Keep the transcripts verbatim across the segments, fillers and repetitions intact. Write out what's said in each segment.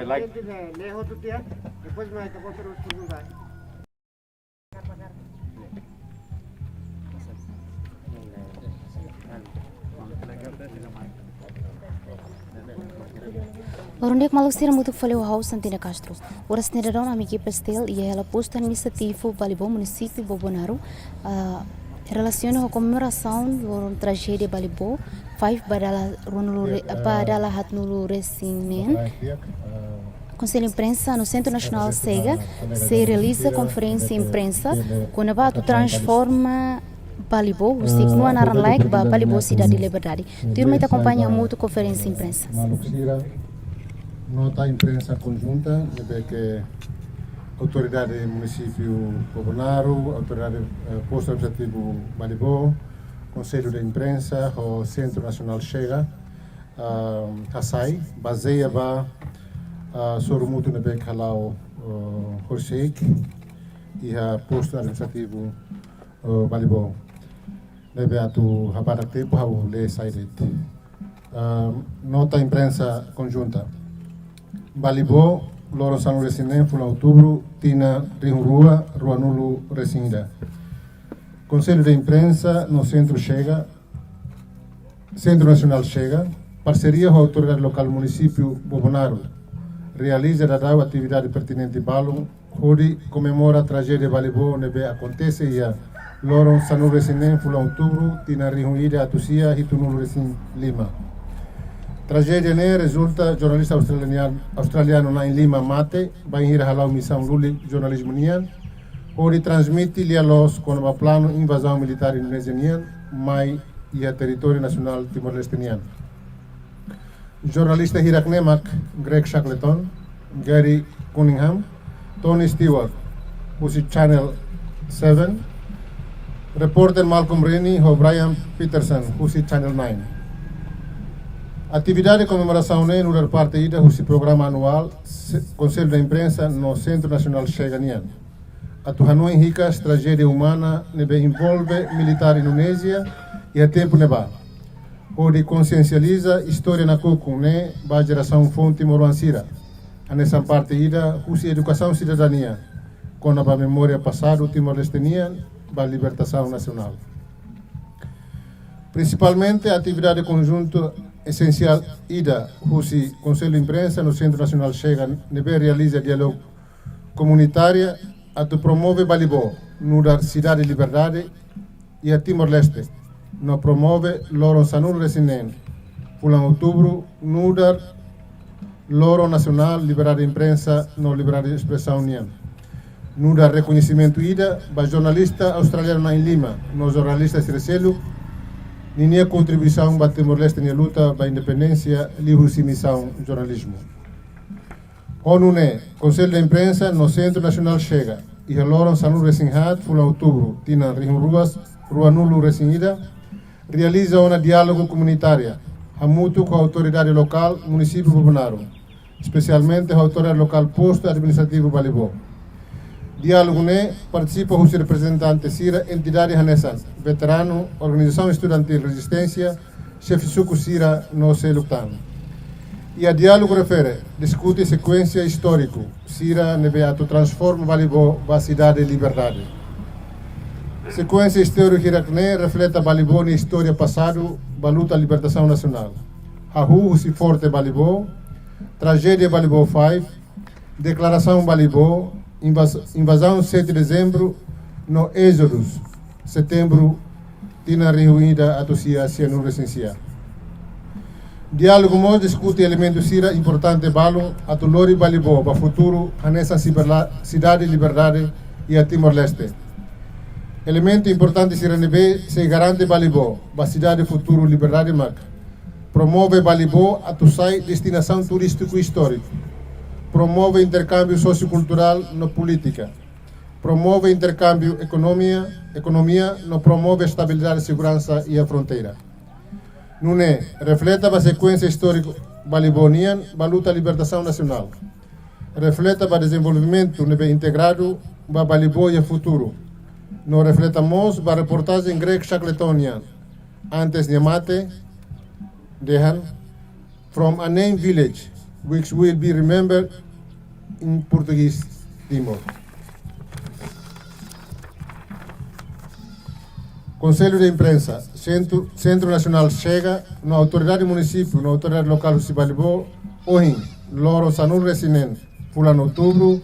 Like. Gente, leo outro dia, depois mais, tá bom, terus perguntar. Loron di'ak maluk sira, hamutuk fali ho ha'u Santina Castro. Oras ne'e daudaun ami ekipa STL iha hela postu administrativu Balibó, munisípiu Bobonaro, ah, relasiona ho komemorasaun loron trajédia Balibó five ba dala ruanulu re-, ba dala haatnulu resin neen. Konsellu Imprensa no Sentru Nasionál SEGA sei realiza konferénsia imprensa kona-ba atu transforma Balibó husi knua naran-laek ba Balibó sidade liberdade. Tuirmai ita akompaña hamutuk konferénsia imprensa. Maluk sira, nota imprensa konjunta ne'ebé ke autoridade munisípiu Bobonaro, autoridade, eh, postu administrativu Balibó, Konsellu de Imprensa ho Sentru Nasionál SEGA, ah, hasai, bazeia ba, ah, sorumutu ne'ebé ke hala'o, ah, horisehik iha postu administrativu, ah, Balibó. Ne'ebé atu habadak tempu ha'u lee sai de'it. Ah, nota imprensa konjunta. Balibó, loron sanulu resin neen fulan Outubru, tinan rihun rua ruanulu resin ida. Konsellu de Imprensa no Sentru SEGA, Sentru Nasionál SEGA, parseria ho autoridade lokál munisípiu Bobonaro, realiza daudaun atividade pertinente balun hodi komemora trajédia Balibó ne'ebé akontese iha loron sanulu resin neen fulan Outubru, tinan rihun ida atus sia hitunulu resin lima. Trajédia ne'e rezulta jornalista australian-, australianu na'in lima mate, bainhira hala'o misaun lulik jornalizmu nian, hodi transmite lia-loos kona-ba planu invazaun militár Indonézia nian mai iha territóriu nasionál Timor-Leste nian. Jornalista hirak-ne'e mak Greg Shackleton, Gary Cunningham, Tony Stewart, husi Channel seven, repórter Malcolm Rennie ho Brian Peterson, husi Channel nine. Atividade komemorasaun ne'e nu'udar parte ida husi programa anuál se-, Konsellu de Imprensa no Sentru Nasionál SEGA nian. Atu hanoin hikas trajédia umana ne'ebé envolve militár Indonézia iha tempu ne'ebá, hodi konsiensializa istória nakukun ne'e ba jerasaun foun timoroan sira, hanesan parte ida husi edukasaun sidadania kona-ba memória pasadu Timor-Leste nian ba libertasaun nasionál. Prinsipalmente, atividade konjunta esensiál ida husi Konsellu Imprensa no Sentru Nasionál SEGA ne'ebé realiza diálogu komunitária atu promove Balibó nu'udar sidade liberdade iha Timor-Leste, no promove loron sanulu resin neen fulan Outubru nu'udar loron nasionál liberdade imprensa no liberdade espresaun nian, nu'udar rekoñesimentu ida ba jornalista australianu na'in lima no jornalista sira seluk ninia kontribuisaun ba Timor-Leste nia luta ba independénsia liuhusi misaun jornalizmu. Ho nune'e, Konsellu de Imprensa no Sentru Nasionál SEGA, iha loron sanulu resin haat fulan Outubru, tinan rihun rua ruanulu resin ida, realiza ona diálogu komunitária hamutuk ho autoridade lokál munisípiu Bobonaro, espesialmente ho autoridade lokál postu administrativu Balibó. Diálogu ne'e partisipa husi reprezentante sira entidade hanesan veteranu, organizasaun estudantíl rezisténsia, xefe suku sira no seluk tan. Iha diálogu refere, diskute sekuénsia istóriku sira ne'ebé atu transforma Balibó ba sidade liberdade. Sekuénsia istóriku hirak-ne'e refleta Balibó nia istória pasadu ba luta libertasaun nasionál, hahú husi Forte Balibó, trajédia Balibó five, Deklarasaun Balibó, invas-, invazaun sete Dezembru, no Ézodu, Setembru, tinan rihun ida atus sia sianulu resin sia. Diálogu mós diskute elementu sira importante balun atu lori Balibó ba futuru hanesan siberla-, sidade liberdade iha Timor-Leste. Elementu importante sira ne'ebé sei garante Balibó ba sidade futuru liberdade mak: promove Balibó atu sai destinasaun turístiku istóriku. Promove interkámbiu sosiokulturál no polítika. Promove interkámbiu ekonomia, ekonomia no promove estabilidade, seguransa iha fronteira. Nune'e, refleta ba sekuénsia istóriku Balibó nian ba luta libertasaun nasionál. Refleta ba dezenvolvimentu ne'ebé integradu ba Balibó iha futuru. No refleta mós ba reportajen Greg Shackleton nian, antes nia mate, dehan: From a named village, which will be remembered in Portuguese Timor. Konsellu de Imprensa, Sentru, Sentru Nasionál Chega, no autoridade munisípiu, no autoridade lokál husi Balibó, ohin, loron sanulu-resin-neen, fulan Outubru,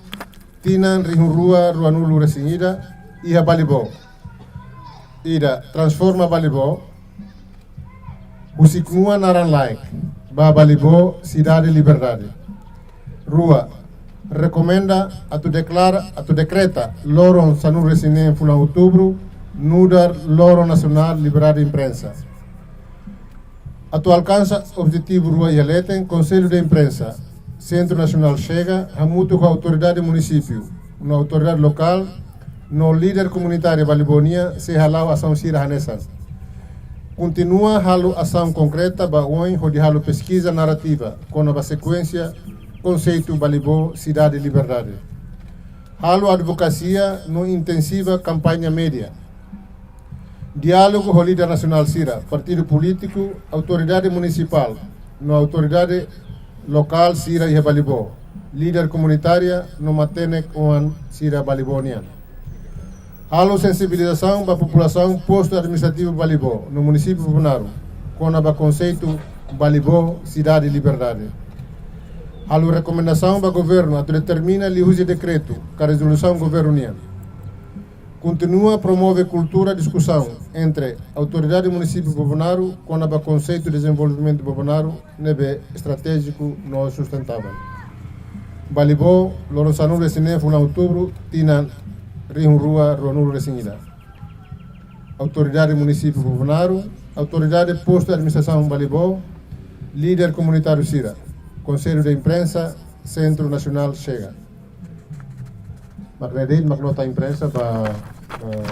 tinan rihun rua ruanulu-resin-ida, iha Balibó. Ida, transforma Balibó husi knua naran-laek ba Balibó sidade liberdade. Rua, rekomenda atu deklara, atu dekreta loron sanulu-resin-neen fulan Outubru nu'udar loron nasionál liberdade imprensa. Atu alkansa objetivu rua iha leten, Konsellu de Imprensa, Sentru Nasionál Chega, hamutuk ho autoridade munisípiu, no autoridade lokál, no líder komunitáriu Balibó nian sei hala'o asaun sira hanesan. Kontinua halo asaun konkreta ba oin hodi halo peskiza narrativa kona-ba sekuénsia konseitu Balibó sidade liberdade. Halo advokasia no intensiva kampaña média. Diálogu ho líder nasionál sira, partidu polítiku, autoridade munisipál, no autoridade lokál sira iha Balibó, líder komunitária no matenek-oan sira Balibó nian. Halo sensibilizasaun ba populasaun postu administrativu Balibó no munisípiu Bobonaro, kona-ba konseitu Balibó sidade liberdade. Halo rekomendasaun ba governu atu determina liuhusi dekretu ka rezolusaun governu nian. Kontinua promove kultura diskusaun entre autoridade munisípiu Bobonaro kona-ba konseitu dezenvolvimentu Bobonaro ne'ebé estratéjiku no sustentável. Balibó, loron sanulu-resin-neen fulan Outubru, tinan rihun rua ruanulu-resin-ida. Autoridade munisípiu Bobonaro, autoridade postu administrasaun Balibó, líder komunitáriu sira, Konsellu de Imprensa, Sentru Nasionál Chega. Mak ne'e de'it, mak nota imprensa ba, eh,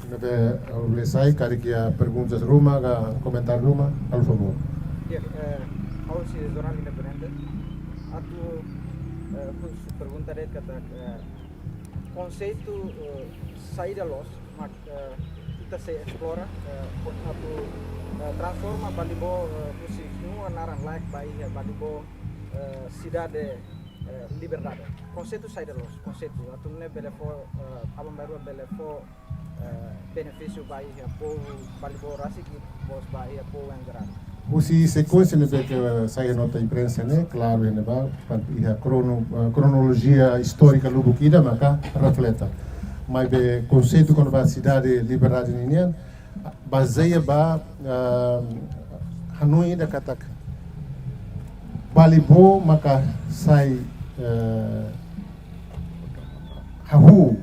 ne'ebé ha'u bele sai, karik iha perguntas ruma, ka komentáriu ruma, halo favór. Ya, eh, ha'u husi Jornál Independente. Atu, eh, husu pergunta de'it katak, eh, konseitu, eh, saida loos, mak, eh, ita sei esplora, eh, atu, eh, transforma Balibó, eh, husi knua naran-laek ba iha Balibó, eh, sidade, eh, liberdade. Konseitu saida loos, konseitu. Atu nune'e bele fó, eh, aban-bainrua bele fó, eh, benefísiu ba iha povu Balibó rasik i mós ba iha povu em geral. Husi sekuénsia ne'ebé ke sai iha nota imprensa ne'e, klaru iha ne'ebá, tantu iha krono-, eh, kronolojia istórika lubuk ida maka refleta. Maibé konseitu kona-ba sidade liberdade ninian, bazeia ba, ah, hanoin ida katak Balibó maka sai, eh, hahú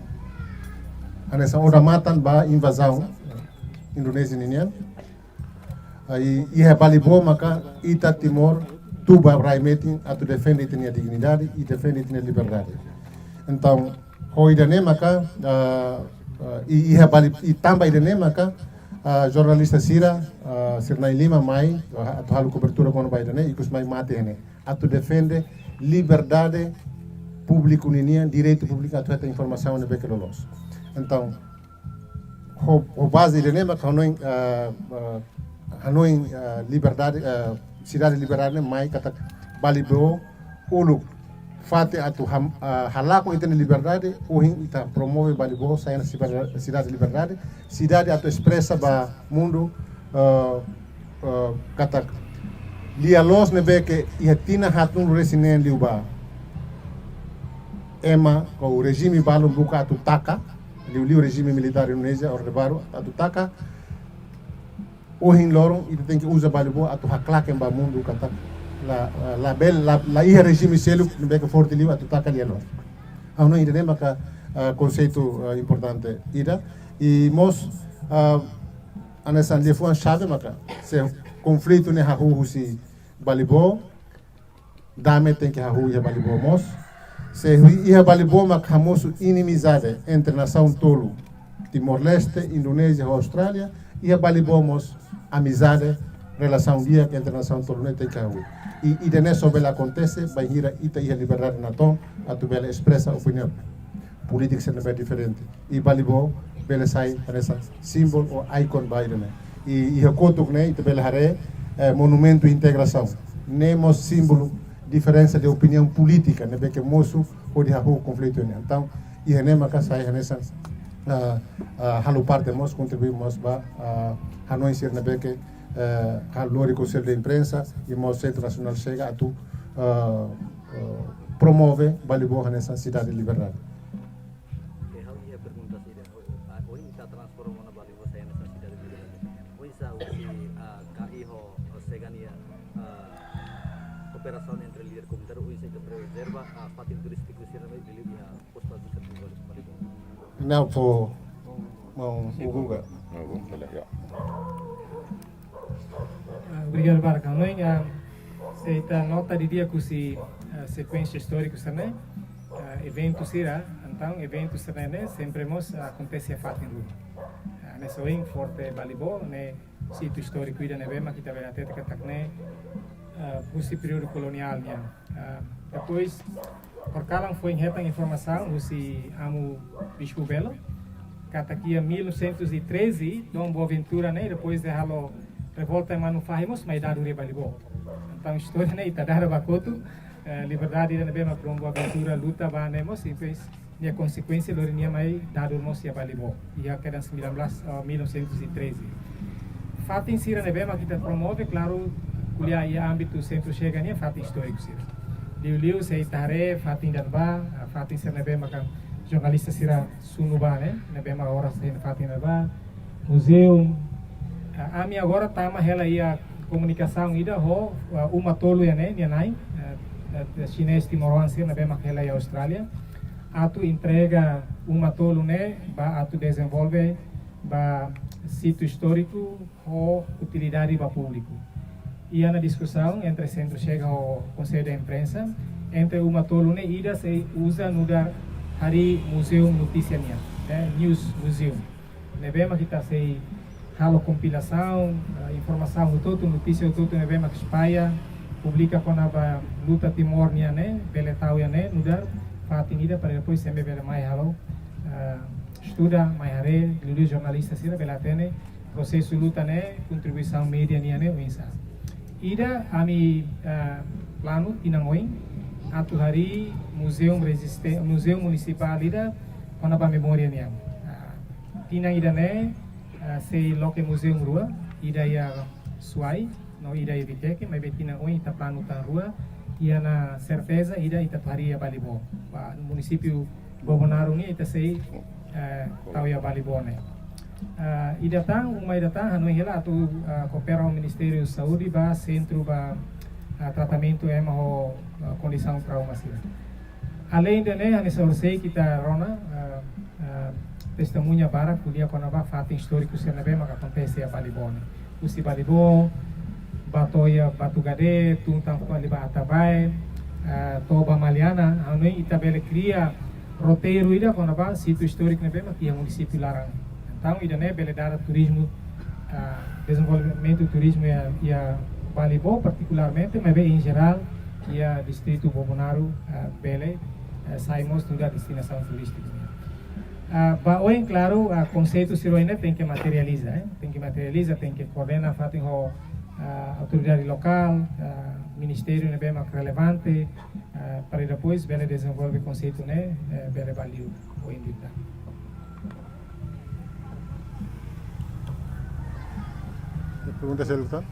hanesan odamatan ba invazaun Indonézia ninian. Ah, i, iha Balibó maka ita Timor tuba rai metin atu defende ita-nia dignidade i defende ita-nia liberdade. Entaun, ho ida-ne'e maka, ah, ah, i, iha Bali, i tanba ida-ne'e maka, ah, jornalista sira, ah, sira na'in-lima mai, ah, atu halo kobertura kona-ba ida-ne'e, ikus mai mate iha ne'e. Atu defende liberdade públiku ninian, direitu públiku atu hetan informasaun ne'ebé ke loloos. Entaun, ho, ho baze ida-ne'e maka hanoin, ah, ah, hanoin, ah, liberdade, ah, sidade liberdade ne'e mai katak Balibó uluk fatin atu ham-, ah, halakon ita-nia liberdade, ohin ita promove Balibó sai hanesan sidade liberdade, sidade atu espresa ba mundu, ah, ah, katak lia-loos ne'ebé ke iha tinan haatnulu-resin-neen liubá ema ka rejime balu buka atu taka, liuliu rejime militár Indonézia, Orde Baru, atu taka. Ohin loron, ita tenke uza Balibó atu haklaken ba mundu katak la, la, la bele, la, la iha rejime seluk ne'ebé ke forte liu atu taka lia-loos. Ha'u hanoin ida-ne'e maka, ah, konseitu, ah, importante ida. I mós, ah, hanesan liafuan xave maka, se konflitu ne'e hahú husi Balibó, dame tenke hahú iha Balibó mós. Se hu-, iha Balibó mak hamosu inimizade entre nasaun tolu, Timor-Leste, Indonézia, Austrália, iha Balibó mós amizade, relasaun di'ak entre nasaun tolu ne'e tenke hahú. I, i ida-ne'e só bele akontese bainhira ita iha liberdade natoon atu bele espresa opiniaun polítika sira ne'ebé diferente. I Balibó bele sai hanesan símbolu ou íkone ba ida-ne'e. I, i iha kotuk ne'e, ita bele haree, eh, monumentu integrasaun. Ne'e mós símbolu diferensa de opiniaun polítika ne'ebé ke mosu hodi hahú konflitu ne'e. Entaun, iha ne'e maka sai hanesan, ah, ah, halo parte mós, kontribui mós ba, ah, hanoin sira ne'ebé ke, eh, halo lori Konsellu de Imprensa i mós Sentru Nasionál Chega atu, ah, ah, promove Balibó hanesan sidade liberdade. Oke, ha'u iha pergunta ida. Ohin ita transforma ona Balibó sai hanesan sidade liberdade. Oinsá husi, ah, ka iho, o Chega nia, ah, kooperasaun entre líder komunitáriu, oinsá ita prezerva, ah, fatin turístiku sira ne'ebé liuliu iha postu administrativu Balibó. Não, fó, maun Hugo. Hugo, ya. Ah, obrigadu barak, hanoin. Ah, se ita nota didi'ak husi, ah, sekuénsia istóriku sira-ne'e, ah, eventu sira, entaun eventu sira-ne'e sempre mós akontese iha fatin ruma. Ah, hanesan ohin Forte Balibó ne'e sítiu istóriku ida ne'ebé mak ita bele hatete katak ne'e, ah, husi períodu koloniál nian. Ah, depois, horikalan foin hetan informasaun husi Amu Bispu Belo katak iha mil novecentos e treze, Dom Boaventura ne'e, depois de halo revolta Manu Fahi mós mai dadu iha Balibó. Entaun, istória ne'e ita dada ba kotuk, eh, liberdade ida ne'ebé mak Dom Boaventura luta ba ne'e mós, depois nia konsekuénsia lori nia mai dadu mós iha Balibó, iha kedas sembilan belas, eh, mil novecentos e treze. Fatin sira ne'ebé mak ita promove, klaru, ko'alia iha ámbitu Sentru Chega nian, fatin istóriku sira. Liuliu se ita haree fatin Darba, ah, fatin sira ne'ebé maka jornalista sira sunu ba ne'e, ne'ebé mak oras hein fatin Darba, muzeu. Ah, ami agora tama hela iha komunikasaun ida ho, ah, uma tolu iha ne'e, nia na'in, ah, ah, xinés timoroan sira ne'ebé mak hela iha Austrália, atu entrega uma tolu ne'e ba atu dezenvolve ba sítiu istóriku ho utilidade ba públiku. Iha ona diskusaun entre Sentru Chega ho Konsellu de Imprensa, entre uma tolu ne'e ida sei uza nu'udar harii muzeu notísia nian, eh, news museum. Ne'ebé mak ita sei halo kompilasaun, eh, informasaun hotu-hotu, notísia hotu-hotu ne'ebé mak espalla, publika kona-ba luta Timor nian ne'e, bele tau iha ne'e, nu'udar fatin ida para depois sempre bele mai halo, eh, estuda, mai haree, liuliu jornalista sira bele hatene prosesu luta ne'e, kontribuisaun média nian ne'e oinsá. Ida ami, ah, planu tinan oin atu harii muzeu reziste-, muzeu munisipál ida kona-ba memória nian. Ah, tinan ida-ne'e, ah, sei loke muzeu rua, ida iha Suai, no ida iha Viteke, maibé tinan oin ita planu tan rua, iha ona serteza ida ita atu harii iha Balibó. Ba munisípiu Bobonaro nian ita sei, eh, tau iha Balibó ne'e. Ah, ida tan, uma ida tan, hanoin hela atu, ah, koopera ho Ministériu Saúde ba sentru ba, ah, tratamentu ema ho, ah, kondisaun trauma sira. Aleinde ne'e, hanesan ohin sei ita rona, ah, ah, testemuña barak ko'alia kona-ba fatin istóriku sira ne'ebé maka akontese iha Balibó ne'e. Husi Balibó, ba to'o iha Batugade, tun tan fali ba Atabae, eh, to'o ba Maliana, hanoin ita bele kria roteiru ida kona-ba sítiu istóriku ne'ebé mak iha munisípiu laran. Entaun, ida-ne'e bele dada turizmu, ah, dezenvolvimentu turizmu iha, iha Balibó partikularmente, maibé em geral, iha distritu Bobonaro, ah, bele, eh, sai mós nu'udar destinasaun turístika. Ah, ba oin, klaru, ah, konseitu sira oin ne'e tenke materializa, eh? Tenke materializa, tenke koordena fatin ho, ah, autoridade lokál, ah, ministériu ne'ebé mak relevante, ah, para depois bele dezenvolve konseitu ne'e, eh, bele ba liu oin ida tan. Pergunta seluk tan?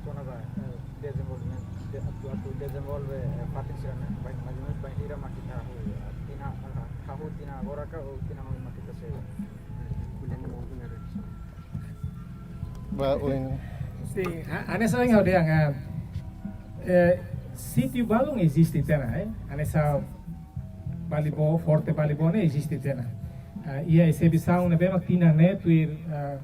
Kona-ba, eh, dezenvolvimentu, de-, atu, atu dezenvolve, eh, fatin sira-ne'e, bain, mais ou menos bainhira mak ita hahú, eh, tinan, ah, hahú tinan agora ka, ou tinan oin mak ita sei. Ba oin. Sin, ha-, hanesan ohin ha'u dehan, ah, eh, sítiu balun eziste tiha ona, eh? Hanesan Balibó, Forte Balibó ne'e eziste tiha ona. Ah, iha ezibisaun ne'ebé mak tinan ne'e tuir, ah,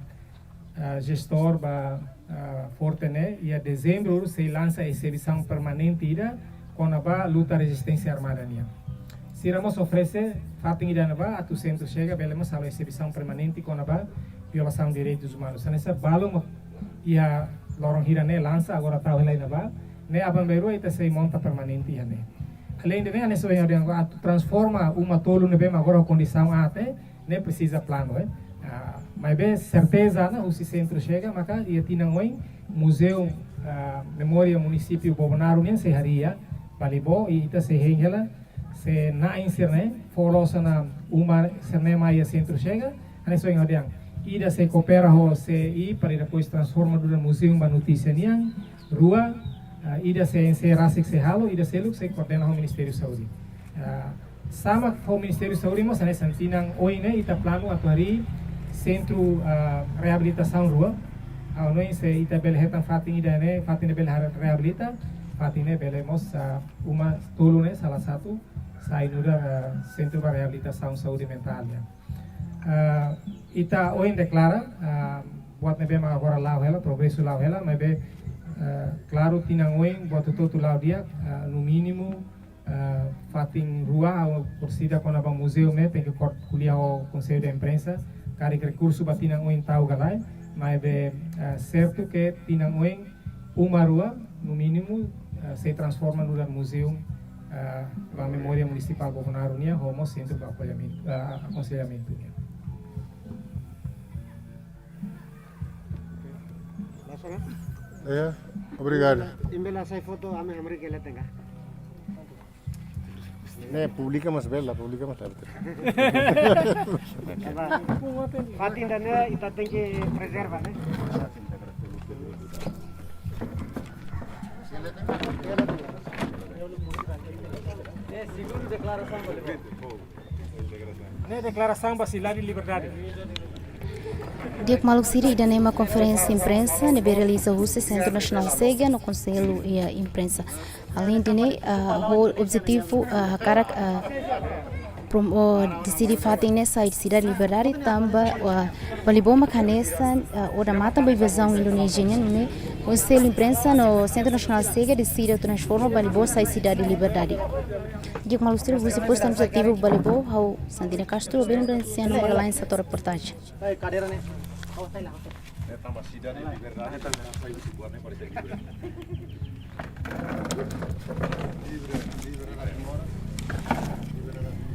ah, jestór ba, ah, Forte ne'e, iha dezembru sei lansa ezibisaun permanente ida kona-ba luta rezisténsia armada nian. Sira mós oferese fatin ida ne'ebá atu Sentru Chega bele mós halo ezibisaun permanente kona-ba violasaun direitus umanus. Hanesan balun mak iha loron hira ne'e lansa, agora tau hela iha ne'ebá, ne'e aban-bainrua ita sei monta permanente iha ne'e. Aleinde ne'e, hanesan ohin ha'u dehan, atu transforma uma tolu ne'ebé mak agora kondisaun aat ne'e, ne'e presiza planu, eh. Ah, maibé serteza ona husi Sentru Chega maka iha tinan oin muzeu, Ah, memória munisípiu Bobonaro nian sei harii iha Balibó, i ita sei hein hela, se na'in sira-ne'e fó loos ona uma sira-ne'e mai iha sentru Xega, hanesan ohin ha'u dehan. Ida sei koopera ho C I para depois transforma nu'udar muzeu ba notísia nian, rua, ah, ida sei, sei rasik sei halo, ida seluk sei koordena ho Ministériu Saúde. Ah, sama ho Ministériu Saúde mós, hanesan tinan oin ne'e ita planu atu harii sentru, ah, reabilitasaun rua. Ha'u hanoin se ita bele hetan fatin ida ne'e, fatin ne'e bele har-, reabilita, fatin ne'e bele mós, ah, uma tolu ne'e salah satu sai nu'udar, ah, sentru ba reabilitasaun saúde mentál nian. Ah, ita ohin deklara, ah, buat ne'ebé mak agora la'o hela, progresu la'o hela, maibé, ah, klaru tinan oin buat hotu-hotu la'o di'ak, ah, no mínimu, ah, fatin rua, ha'u persida kona-ba muzeu ne'e tenke kor-, ko'alia ho Konsellu de Imprensa, karik rekursu ba tinan oin tau ka lae, maibé, ah, sertu ke tinan oin uma rua, no mínimu, ah, sei transforma nu'udar muzeu, ah, ba memória munisipál Bobonaro nian, ho mós sentru ba akollamentu, ah, akonsellamentu nian. Langsung, ya? Iya, obrigadu. Imbela sai foto, ami hamriik hela tenke. Ne'e, publika mós bele, publika mós bele. Fatin ida-ne'e ita tenke prezerva, ne'e? Ne'e deklarasaun ba Sidade Liberdade. Di'ak maluk sira, ida-ne'e mak konferénsia imprensa ne'ebé realiza husi Sentru Nasionál Xega no Konsellu iha imprensa. Alende ne'e, ah, ho objetivu, ah, hakarak, ah, prom-, oh, deside fatin ne'e sai Sidade Liberdade tanba, ah, Balibó mak hanesan, ah, odamatan ba invazaun Indonézia nian, nune'e Konsellu Imprensa no Sentru Nasionál Xega deside transforma Balibó sai Sidade Liberdade. Di'ak maluk sira, husi postu administrativu Balibó, ha'u Santina Castro, Beno Donaciano Magalhães, atu reportajen. Sai kadeira ne'e. Ne'e tanba Sidade Liberdade, ne'e tanba sai husi buat ne'e para ser livre. Livre, livre na agora. Livre na agora.